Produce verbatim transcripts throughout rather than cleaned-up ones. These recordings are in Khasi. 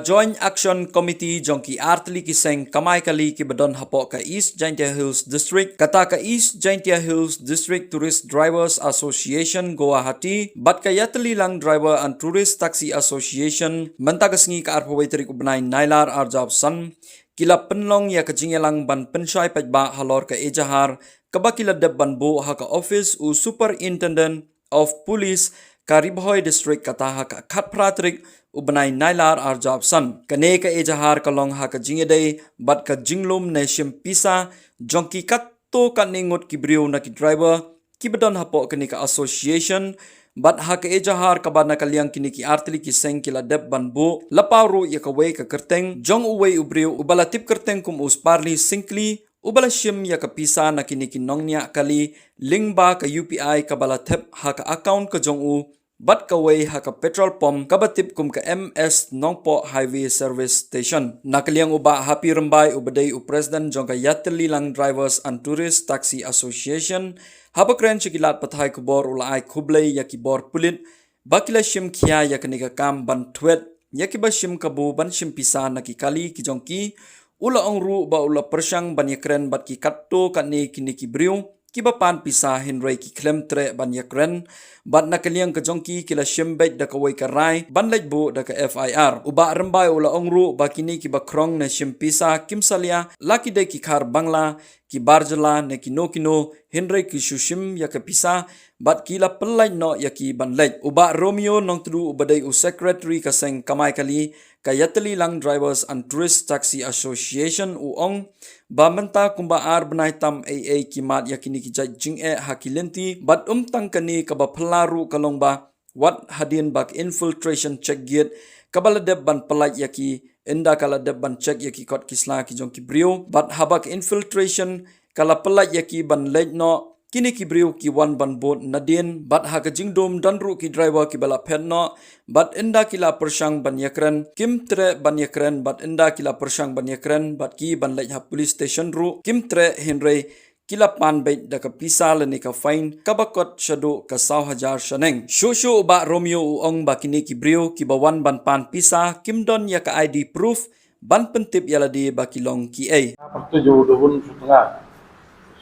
Joint Action Committee jong ki artylli ki seng kamai kali kiba don hapoh ka East Jaintia Hills District, kata ka East Jaintia Hills District Tourist Drivers Association Guwahati bad ka Yatylli Lang Driver and Tourist Taxi Association, mynta ka sngi ka arphew tarik u bnai Nailar arjap san, ki la pynlong ïa ka jingïalang ban pynshai paidbah halor ka ejahar kaba ki la dep ban buh ha ka office u Superintendent of Police ka Ri Bhoi District, kata ha ka khatphra tarik u bnai Nailar arjap san. Kane ka ejahar ka long ha ka jingïadei bad ka jinglum ne shim pisa jong ki katto katne ngut ki briew na ki driver kiba don hapoh kane ka association, bad ha ka ejahar kaba na ka liang kine ki artylli ki seng ki la dep ban buh, la paw ruh ïa kawei ka kyrteng jong uwei u briew uba la tip kyrteng kum u Sparly Syngkli, uba la shim ïa ka pisa na kine ki nongñiah kali lyngba ka U P I kaba la thep ha ka account ka jong u bad kawei ha ka petrol pump kaba tip kum ka M S Nongpoh Highway Service Station. Na ka liang u Bah Happy Rymbai uba dei u President jong ka Yatylli Lang Drivers and Tourist Taxi Association, haba kren sha ki lad pathai khubor u la ai khublei ïa ki bor pulit ba ki la shim khia ïa kane ka kam ban thwet ïa kiba shim kabu ban shim pisa na ki kali ki jong ki. U la ong ruh ba u la pyrshang ban ïakren bad ki katto katne kine ki briew kiba pan pisa hynrei ki khlem treh ban ïakren, bad na ka liang ka jong ki ki la shim beit da kawei ka rai ban leit buh da ka F I R. U Bah Rymbai u la ong ruh ba kine kiba khrong ne shim pisa kim salia la ki dei ki khar Bangla, ki bar jylla ne kino kino, hynrei ki shu shim ïa ka pisa bad ki la pyllait noh ïa ki ban leit. U Bah Romeo Nongtdu uba dei u Secretary ka seng kamai kali ka Yatylli Lang Drivers and Tourist Taxi Association u ong ba mynta kumba ar bnai tam ei ei ki mad ïa kine ki jait jingeh ha ki lynti, bad ym tang kane, kaba phylla ruh ka long ba wat hadien ba ka infiltration check gate kaba la dep ban pyllait ïa ki, ynda ka la dep ban check ïa ki kot ki sla ki jong ki briew, bad haba ka infiltration ka la pyllait ïa ki ban leit noh, kine ki briew ki wan ban bud nadien, bad ha ka jingdum don ruh ki driver kiba la phet noh, bad ynda ki la pyrshang ban ïakren kim treh ban ïakren, bad ynda ki la pyrshang ban ïakren bad ki ban leit ha police station ruh kim treh, hynrei ki la pan beit da ka pisa lane ka fine kaba kot shaduh ka saw hajar shaneng. Shuh shuh u Bah Romeo u ong ba kine ki briew kiba wan ban pan pisa kim don ïa ka I D proof ban pyntip ïa lade ba ki long kiei. Pyrtuit u Dubun Sutnga,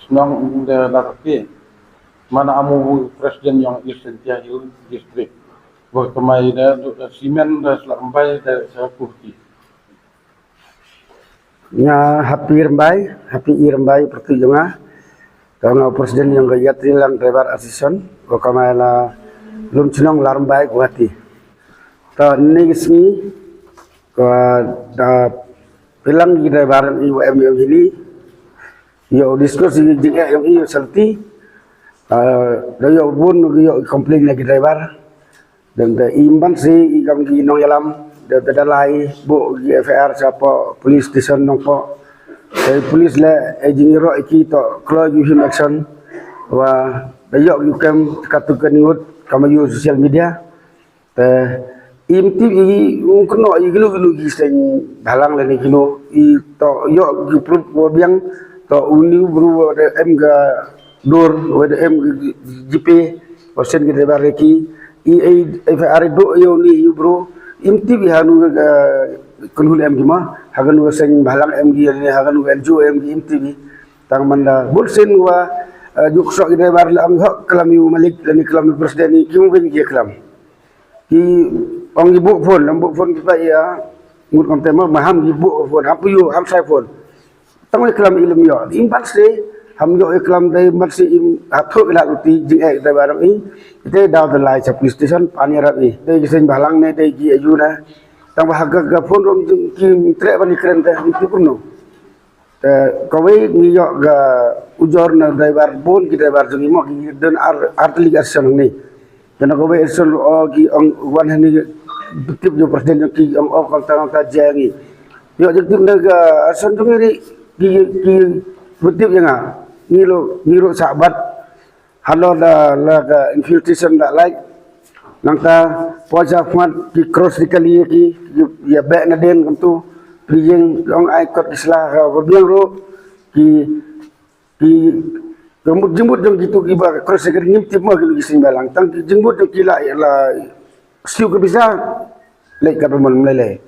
shnong Umde Laraki, man amu u president yong East Jaintia Hills District. Wa kamai da, da simen da sla Rymbai da sa Kuki. Nga Happy Rymbai, Happy E Rymbai pyrtuit jong nga. Ka nga u president yong ka Yatylli Lang Driver Association, wa kamai la lum chnong Larymbai Guwahati. Ta ni sngi ka da pynlang ki driver i wa em em hili. Ïoh discuss i jingeh yong i salti. Ah, da ïoh bun ïoh complain na ki driver. Dan da im ban si i kam ki nongïalam da da lai buh ki F I R sha poh police station Nongpoh. Te police le e jingïaroh i ki to kloi ki him action. Wa da ïoh ki kem katu ka niwut kama ïoh social media. Te im tip i ung kno i glu glu ki seng dalang lane kino i to ïoh ki proof wa biang to uni bru wa da em ka dur wa da em ka G P wa send ki driver ki i ei ei fa ari do ïoh ni i bru im tip i hanu ka kunhun em ki ma ha kanu ka seng balang em ki ne ha kanu ka N G O em ki im tip i tang manda bul sen wa juk sok ki driver la am hok kalam i malik lane kalam i president i ki mu ben ki kalam. Ki ong ki buh phone, lam buh phone ki pa ïa ngut kam tema ma ham ki buh phone, ham puyu, ham sai phone. Tang ïa klam ilum ïoh. Im ban se ham ïoh ïa klam dei ban se im hap thok ila uti jing eh dei barang i. Ite daw de lai sa police station pan ïa rap i. Dei ki seng balang ne dei ki ayu na. Tang ba ha ga phone rom jing ki trek ban i kren te im ki pun no. Te kawei ngi ïoh ka ujor na driver bun ki driver jong i mo ki don ar ar teli ka action ni. Te na kawei action o ki ong wan hani tip jo president jong ki ong o kong tang ta jeng i. Ïoh jek tip na ka action jong i ki ki tip jeng a ngi lo ngi ro sabat. Halor da la ka infiltration da lai. Nangta poi sa khmat ki cross di kali ki ïa beh na den kumtu. Ki jing ong ai kot ki sla ka ba biang ro ki ki jingmut jingmut jong kitu ki ba cross di kali ngim tip mo ki lu ki sing balang tang ki jingmut jong ki la la siu ka bisa lek ka pemon melele.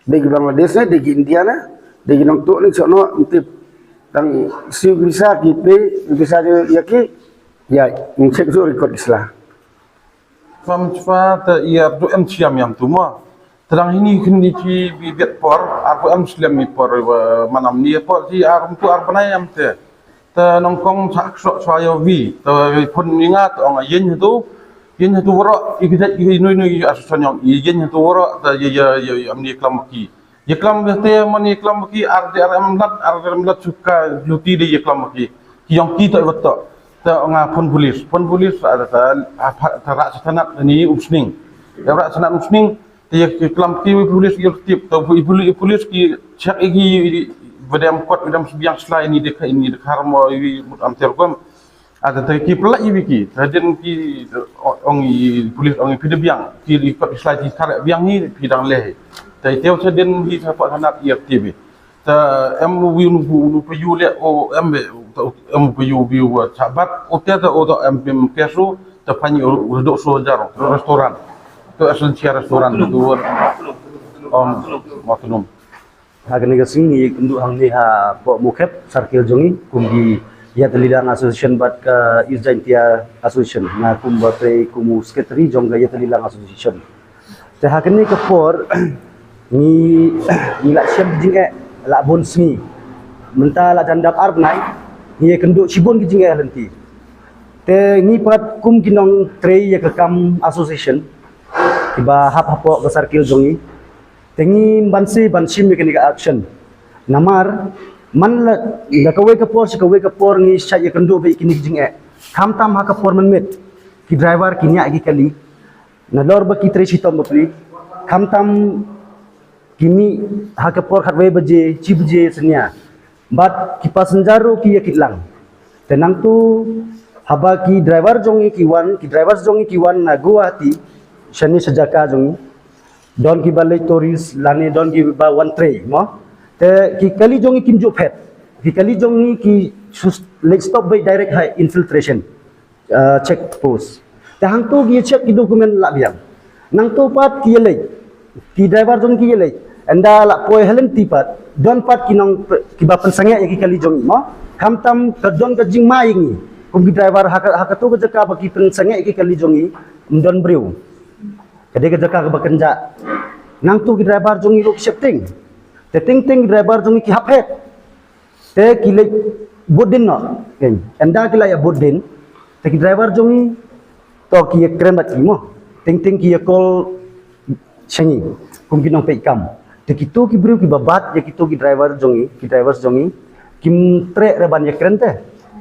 Dei ki Bangladesh ne, dei ki India ne, dei ki nongtuh ne, chok no, ym tip. Tang siew ki visa ki pei, visa ïa ki, ïa, ngin check shuh record ki sla. Pam chwa te ïa tu em chiam ïam tu mo. Te dang hini kini chi bi biat por, ar ko em slem ni por, eh, manam ni por chi ar tu ar bnai ïam te. Te nongkong sa sok chwa ïa wi, te phone ni nga te ong ïeng tu, ïeng tu woro, i ki dei i nui nui a son ïong, ïeng tu woro, te ïa ïa ïa ïa am ni klam ki. Ïa klam te mo ni klam ki, ar de ar em lat, ar de em lat suka luti de ïa klam ki. Ki ïong ki to i wot to. Te ong a phone police, phone police a ta ta ra sa tanat ni um sning. Ra sa tanat um sning. Te ïa ki klam ki wi police ïa tip, te wi police, wi police ki check ïa ki wi dem kot, wi dem sbiang slai ni de ka, ni de kar mo wi mut am ter gom. A te ki pla ïa wi ki, te den ki ong ïa police ong ïa phi de biang, ki ri kot slai ki kar biang ni phi dang leh. Te te te den hi sa pa hanap ïa tip. Te em wi nu pu nu pu yu le o em be, te em pu yu bi wa chabat, o te te o to em pim kesu, te pani o do so jaro, restaurant. To Essentia restaurant tu. Om, matunum. Ha kane ka sngi ngi kynduh hangne hapoh Mukhet, circle jong ngi, kum ki Ïatyllilang Association bad ka East Jaintia Association. Nga kum ba trei kum u secretary jong ka Ïatyllilang Association. Te ha kane ka por ngi, ngi la shem ki jingeh la bun sngi. Mynta la jan dap ar bnai, ngi kynduh shibun ki jingeh lynti. Te ngi pat kum ki nongtrei ïa ka kam association, kiba hap hapoh ka circle jong ngi. Te ngi ban si ban shim ïa kane ka action. Namar man la, da kawei ka por sha kawei ka por ngi shait ïa kynduh bad kine ki jingeh. Khamtam ha ka por mynmiet ki driver ki ñiah ki kali. Nalor ba ki trei shitom bapli. Khamtam ki mih ha ka por khatwei baje, shi baje synñia. Bad ki passenger ruh ki ïa kit lang. Te nangtu haba ki driver jong ngi ki wan, ki driver jong ngi ki wan na Guwahati, shane sha jaka jong ngi. Don kiba leit tourist, lane don kiba wan trei, mo. Te ki kali jong ngi kim ju phet. Ki kali jong ngi ki sus-, leit stop beit direct ha infiltration, uh, check post. Te hangtu ki check ki document la biang. Nangtu pat ki ïa leit. Ki driver jong ki ïa leit. Ynda la poi ha lynti pat, don pat ki nong p-, kiba pynsangeh ïa ki kali jong ngi, mo. Khamtam ka don ka jingma ïa ngi. Kum ki driver ha ka, ha katu ka jaka ba ki pynsangeh ïa ki kali jong ngi, ym don briew. Ka dei ka jaka kaba kynjah. Nangtu ki driver jong ngi ruh ki sheptieng. Te tieng tieng ki driver jong ngi ki hap phet. Te ki leit bud dien noh. Ynda ki la ïa bud dien, te ki driver jong ngi to ki ïa kren bad ki, mo. Tieng tieng ki ïa call sha ngi kum ki nongpeit kam. Te kitu ki briew kiba bat ïa kitu ki driver jong ngi, ki driver jong ngi, kim treh re ban ïa kren te.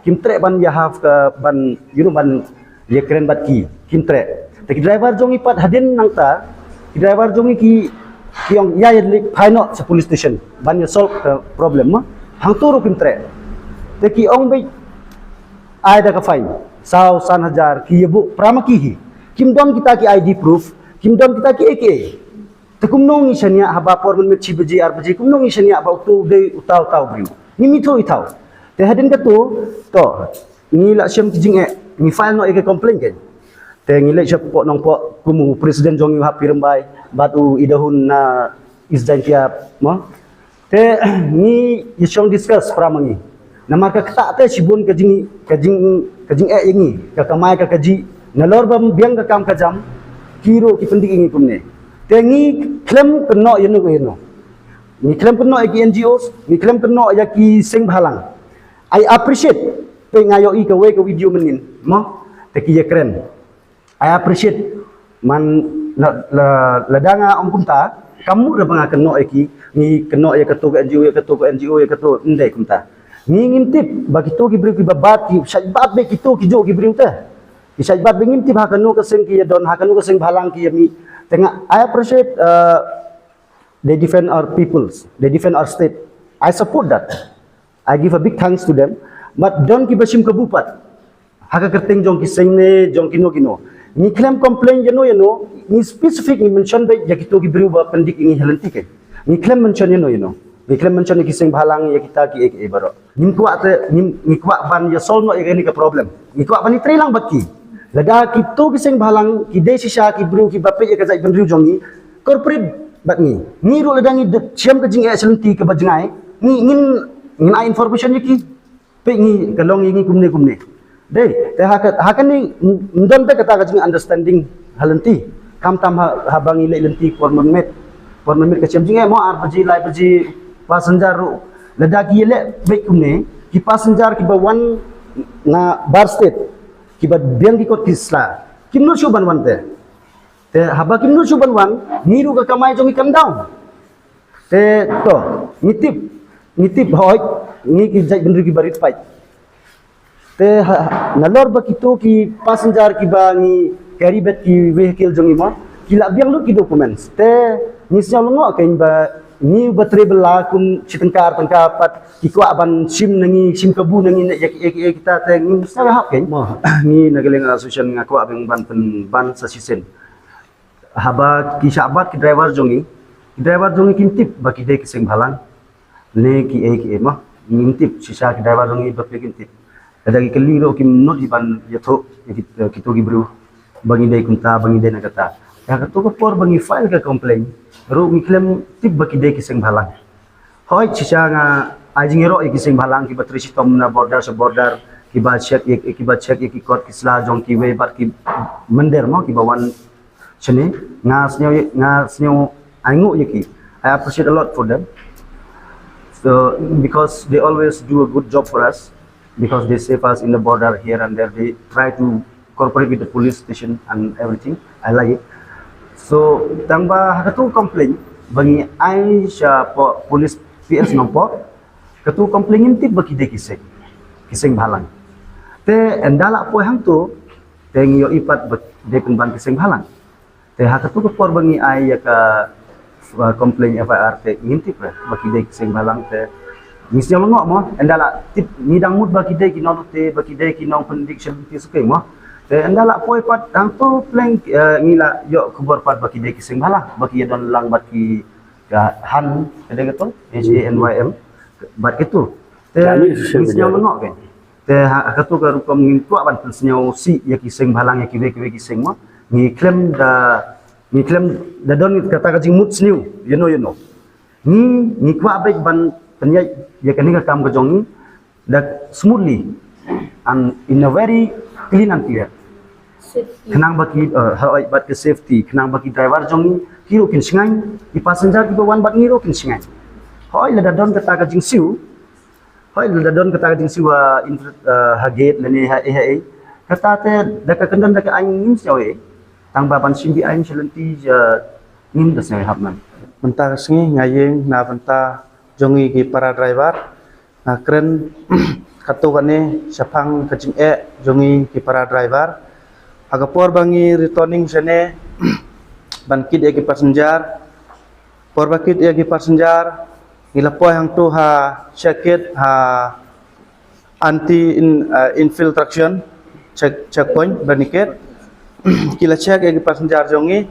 Kim treh ban ïa hap ka ban, you know, ban ïa kren bad ki, kim treh. Te ki driver jong ngi pat hadien nangta, ki driver jong ngi ki, ki ong ïa ïa leit phai noh sha police station ban ïa solve ka problem, mo. Hangtu ruh kim treh. Te ki ong beit ai da ka fine saw san hajar, ki ïa buh para ma ki hi. Kim don kita ki I D proof, kim don kita ki A K A. Te kumno ngi shaniah haba por mynmiet shi baje ar baje, kumno ngi shaniah ba utu dei uta uta u briew? Ngim ithuh ithaw. Te hadien katu, to, ngi la shem ki jingeh, ngi file noh ïa ka complaint kein. Te ngi leit shapoh Nongpoh kum u president jong ngi u Happy Rymbai bad u Idahun na East Jaintia, mo. Te ngi ïa shong discuss para ma ngi. Namar ka ktah te shibun ka jing, ka jing, ka jingeh ïa ngi, ka kamai ka kajih, nalor ba biang ka kam ka jam, ki ruh ki pyndik ïa ngi kumne. Te ngi khlem kynnoh ïano ïano. Ngi khlem kynnoh ïa ki N G Os, ngi khlem kynnoh ïa ki seng bhalang. I appreciate, peit nga ïohi kawei ka video mynnin, mo, te ki ïa kren. I appreciate. Man la, la, lada nga ong kumta, kam mut re ba nga kynnoh ïa ki, ngi kynnoh ïa katu ka N G O, ïa katu ka N G O, ïa katu, ym dei kumta. Ngi ngim tip ba kitu ki briew kiba bat, ki shait bat beit kitu kijuh ki briew te. Ki shait bat beit, ngim tip ha kano ka seng ki ïa don, ha kano ka seng bhalang ki ïa mih. Te nga, I appreciate, uh, they defend our peoples, they defend our state. I support that. I give a big thanks to them. But don kiba shim kabu pat ha ka kyrteng jong ki seng ne jong kino kino. Ngi khlem complain ïano ïano, ngi specific ngi mention beit ïa kito ki briew ba pyndik ïa ngi ha lynti kein. Ngi khlem mention ïano ïano. Ngi khlem mention ïa ki seng bhalang, ïa kita ki A K A baroh. Ngim kwah te, ngim, ngi kwah ban ïa solve noh ïa kane ka problem. Ngi kwah ban ïa trei lang bad ki. Lada kito ki seng bhalang ki dei shisha ki briew kiba peit ïa ka jaitbynriew jong ngi, corporate Bad ngi, ngi ruh lada ngi dep shem ka jingeh shalynti kaba jngai, ngi ngin, ngin ai information ïa ki. Peit ngi ka long ïa ngi kumne kumne. Dei, te ha ka, ha kane ng-, ngim don te kata ka jing understanding ha lynti. Khamtam ha, haba ngi leit lynti por mynmiet. Por mynmiet ka shem jingeh mo, ar baje, lai baje, passenger ruh. Lada ki ïaleh beit kumne, ki passenger kiba wan na bar state, kiba biang ki kot ki sla, kim nud shuh ban wan te. Te haba kim nud shuh ban wan, ngi ruh ka kamai jong ngi kam down. Te to, ngi tip, ngi tip hoi, ngi ki jaitbynriew kiba rit paid. Te ha, ha, nalor ba kito ki passenger kiba ngi carry beit ki vehicle jong ngi mo, ki la biang lut ki documents. Te ngi sngew lyngngoh kein ba ngi ba trei bylla kum shi tyngka ar tyngka pat ki kwah ban shim na ngi, shim kabu na ngi ne ïa ki, ïa ki, ïa kita, te ngi sngew hap kein. Mo, ngi na ka liang association nga kwah ban, ban pyn, ban sa shisien. Haba ki shah bat ki driver jong ngi, ki driver jong ngi kim tip ba ki dei ki seng bhalang ne ki ei ki ei mo. Ngim tip, shisha ki driver jong ngi ba phi kim tip. Lada ki kylli ruh kim nud hi ban ïathuh ïa ki, eh, kito ki briew ba ngi dei kumta, ba ngi dei na kata. Ïa kato ka por ba ngi file ka complaint ruh ngi khlem tip ba ki dei ki seng bhalang. Hoi, shisha nga ai jingïaroh ïa ki seng bhalang kiba trei shitom na border sha border, kiba check ïa, kiba check ïa ki kot ki sla jong kiwei bad ki mynder mo, kiba wan shane, nga sngew, nga sngew ainguh ïa ki. I appreciate a lot for them. So, because they always do a good job for us, because they save us in the border here and there. They try to cooperate with the police station and everything. I like it. So, tang ba ha kato complaint ba ngi ai sha po-, police P S Nongpoh, kato complaint ngim tip ba ki dei ki seng, ki seng bhalang. Te ynda la poi hangto, te ngi ïohi pat ba dei pynban ki seng bhalang. Te ha kato ka por ba ngi ai ïa ka, uh, complaint F I R te ngim tip re ba ki dei ki seng bhalang, te ngi sngew lyngngoh mo, ynda la tip ngi dang mut ba ki dei ki nongte, ba ki dei ki nongpyndik shalynti sukei mo. Te ynda la poi pat hangto pleng, uh, ngi la ïoh khubor pat ba ki dei ki seng bhalang, ba ki ïa don lang bad ki, ka han, ka dei kato, H A N Y M, bad kito. Te ngi sngew lyngngoh kein. Te ha, ha kato ka rukom ngim kwah ban pynsngew sih ïa ki seng bhalang, ïa kiwei kiwei ki seng mo. Ngi khlem da, ngi khlem da don kata ka jingmut sniew, you know, you know. Ngi, ngi kwah beit ban pynïaid ïa kane ka kam ka jong ngi da smoothly and in a very clean and clear. Khnang ba ki, eh, hoi, bad ka safety, khnang ba ki driver jong ngi ki ruh kin shngaiñ, ki passenger kiba wan bad ngi ruh kin shngaiñ. Hoi, lada don kata ka jingsiew, hoi, lada don kata ka jingsiew ha, in, eh, ha gate lane ha, eh, ha, eh. Kata te da ka kyndon da ka aiñ ngim sngew ei. Tang ba ban shim be-aiñ shalynti, eh, ngim da sngew ei hap nam. Mynta ka sngi nga ïeng na bynta jong ngi ki para driver. Nga kren kato kane shaphang ka jingeh jong ngi ki para driver. Ha ka por ba ngi returning shane ban kit ïa ki passenger. Por ba kit ïa ki passenger, ngi la poi hangto ha check gate, ha anti in, uh, infiltration check, checkpoint, Braniket. Ki la check ïa ki passenger jong ngi.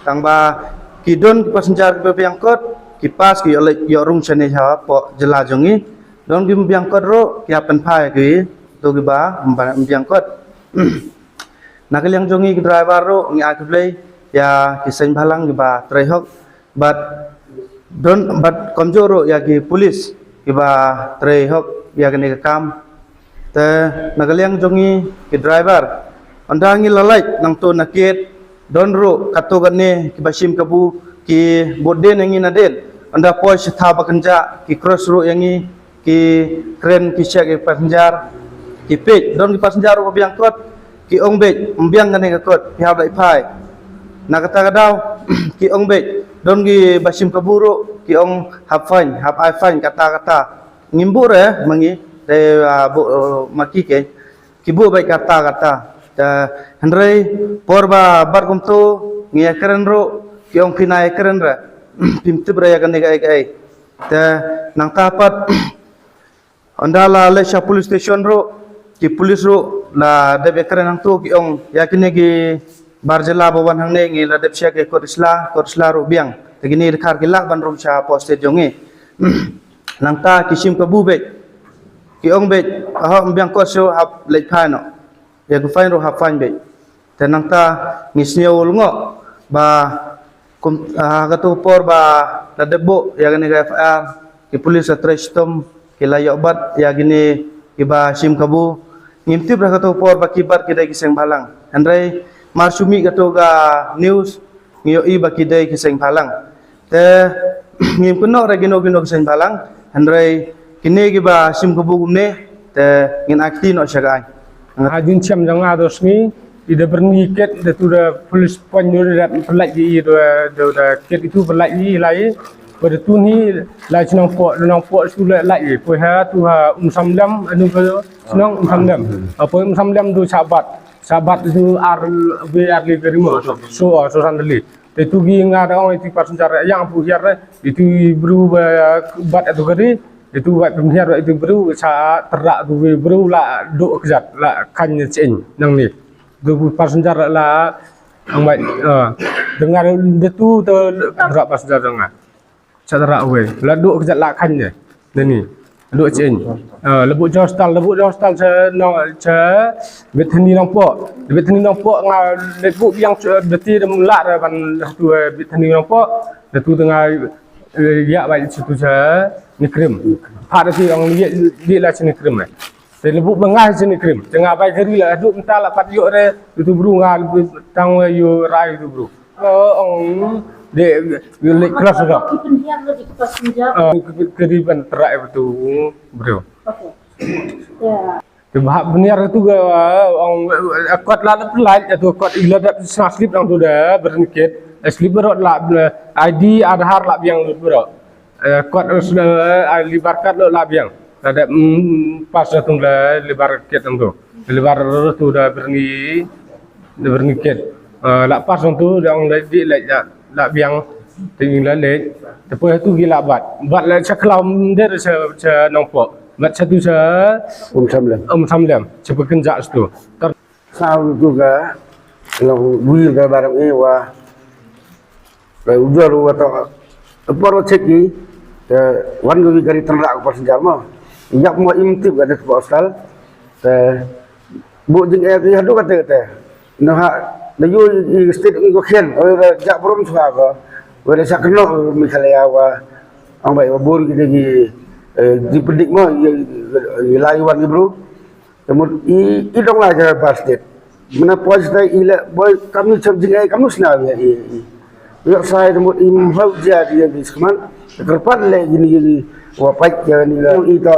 Tang ba ki don ki passenger kiba biang kot, ki pass, ki ïoh leit ïoh rung shane hapoh jylla jong ngi. Don kiba biang kot ruh, ki hap pynphai ïa ki, to kiba ym biang kot. Na ka liang jong ngi ki driver ruh, ngi ai khublei ïa ki seng bhalang kiba trei hok. Bad don, bad kumjuh ruh ïa ki police kiba trei hok ïa kane ka kam. Te na ka liang jong ngi ki driver, ynda ngi la leit nangto na gate, don ruh kato kane kiba shim kabu, ki bud dien ïa ngi nadien. Ynda poi sha thaw ba kynjah, ki cross ruh ïa ngi, ki kren, ki check ïa ki passenger, ki peit, don ki passenger ruh ba biang kot, ki ong beit, ym biang kane ka kot, phi hap leit phai. Na kata ka daw, ki ong beit, don kiba shim kabu ruh, ki ong hap fine, hap ai fine, kata kata. Ngim buh re ma ngi, te, ah, buh, uh, ma ki kein. Ki buh beit kata kata. Te hynrei por ba bat kumto, ngi ïakren ruh, ki ong phi nang ïakren re. Phim tip re ïa kane kaei kaei. Te nangta pat, ynda la leit sha police station ruh, ki police ruh la dep ïakren hangto, ki ong ïa kine ki bar jylla ba wan hangne, ngi la dep check ïa kot sla, kot sla ruh biang. Te kine dkhar ki lah ban rung sha post station jong ngi. Nangta ki shim kabu beit. Ki ong beit, hooid, ym biang kot shuh, hap leit phai noh. Ïa ki fine ruh hap fine beit. Te nangta ngi sngew lyngngoh ba Kum, ah, ha kato por ba la dep buh ïa kane ka F I R, ki police la trei shitom, ki la ïoh bat ïa kine kiba shim kabu. Ngim tip ha kato por ba ki bat ki dei ki seng bhalang. Hynrei mar shu mih kato ka news, ngi ïohi ba ki dei ki seng bhalang. Te ngim kynnoh re kino kino ki seng bhalang, hynrei kine kiba shim kabu kumne, te ngin ai kti noh sha ka aiñ. Ha jingshem jong nga da u sngi, i da byrni kit, da tu da police point, da pynlait i, da, da, da kit itu pynlait i, lai. Ba da tu ni, lai shnong poh, da nong poh, tu lai, lai i. Poi ha, tu ha, um sam lem, anu ka, shnong um sam lem. Ah, poi um sam lem, tu sabat. Sabat tu ar, be ar li kari mo. So, so sandali. Te tu gi nga da ong itu passenger, yang pu hiar, itu bru ba, bat itu kari, itu bat pun hiar, itu bru, sa terak tu bru la duk kejat, la kan chin, nang ni. Tu passenger la, ang bai, ah, dengar dia tu, tu, terak passenger dengar. Sa terak wei. La duk kejat la kan je. Dani. Duk chin. Ah, lebu hostel, lebu hostel cha, no, cha, Bethany Nongpoh. Bethany Nongpoh nga lebu biang cha, beti dem la ra ban tu, eh, Bethany Nongpoh. Tu tengah, eh, ya bai situ cha, ni krim. Pada si ang ye, ye la sini krim, eh. Te lebu bengah sini krim. Tengah bai keri la, duk mentah la pat yuk re, tu bru nga lebu tang yu rai tu bru. Ko ong de, de lek kelas dah. Ki pynhiar lo di ki passenger. Ah, ke, ke, keri ban terak itu, bro. Okay. Ya. Te bahak pynhiar itu ke, ong, kot la da pynlait itu, kot ila da sna slip lang tu da, berengkit. Slip berot la, I D, Aadhaar la biang lut berot. Eh, kot, eh, libar kad lo la biang. La da, mm, pas da tung da libar kit tung tu. Libar tu da berni, da berni kit. Eh, la pas tung tu da ong da di la, la, la biang. Ting la le. Te poi tu gi la bat. Bat la cha klam der cha, cha Nongpoh. Bat cha tu cha Um Samlem. Um Samlem. Cha pekin ja stu. Tar Saw tu ka long wi ka barang e wa. Ka ujor wa to. Por check ki, te wan ka wi kari tangrak ka passenger mo. Yak mo im tip ka de hostel. Te bu jing e ki hadu ka te te. No ha, da yu i state ko khen, o da ja brom chwa ko. Wa da sak no mi khala ya wa. Ang bai wa bun ki de ki, eh, di pedik mo, i, i lai wan ki bru. Te mut i, i dong la ja basket. Mena poi stai i le boi kamnu chap jing ai kamnu sna ya i, i. Yok sai te mut i mhau ja di ya di skman. Te kerpat le gini gini wa pait ja ni la i to.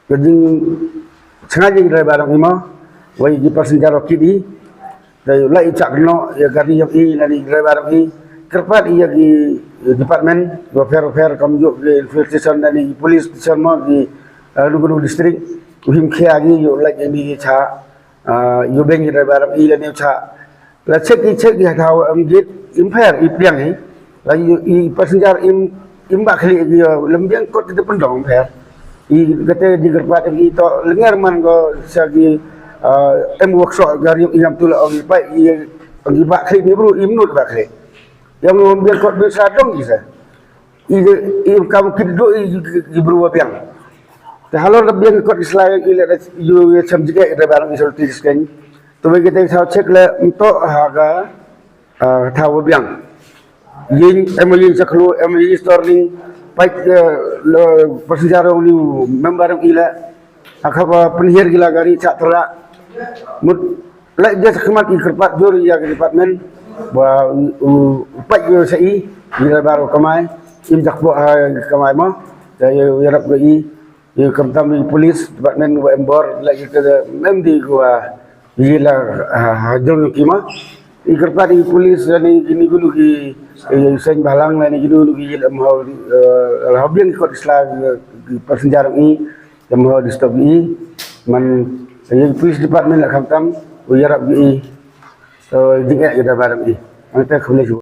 Ka jing changa jing driver i mo. Wa i passenger ki di. Te la i chak no ya gari ya i la ni driver i. Kerpat i ya ki department wa fair fair kam yok ki infiltration dan i police station mo ki, eh, Nongkhnong district. Uhim khia gi yu lait ini cha, ah, yu beng yu driver i la ni cha. La check i check i thaw am git im pher i pliang i. La yu i passenger im, im ba khli gi yu lem biang kot te pendong pher. I kate di kerpat i to lenger man ko sa gi, ah, em workshop gari i yam tu la ong i pa i, ong i ba khli ni bru im nut ba khli. Yang lem biang kot bi sa dong i sa. I, i kam kit do i, i, i bru wa biang. Te halor da biang kot i slai i le da yu ya cham jike i da barang i sol ti sken. To be kete sa check le nto ha ka, ah, thaw wa biang. Yin em yin sa khlu em yin storling pait, eh, le passenger ni member i le. Aka ba pynhiar gila gari cha tera. Mut lai dia khmat i kerpat jur ya department. Ba u, u, u pait yo sa i, i la baru kamai, im jak bo ha kamai mo. Ya ya ya rap ga i, i kam tam i police department wa embor lai kita mem di gua gila ha jong kima. I kerpat i police ni gini gulu ki, eh, sen balang ni gulu ki gila mau, eh, la biang kot isla, eh, passenger i. Yang mau di stop i, man, yang police department la khamtam, u yarap i, so, jing eh, kita barang i. Ang tak khulah ju.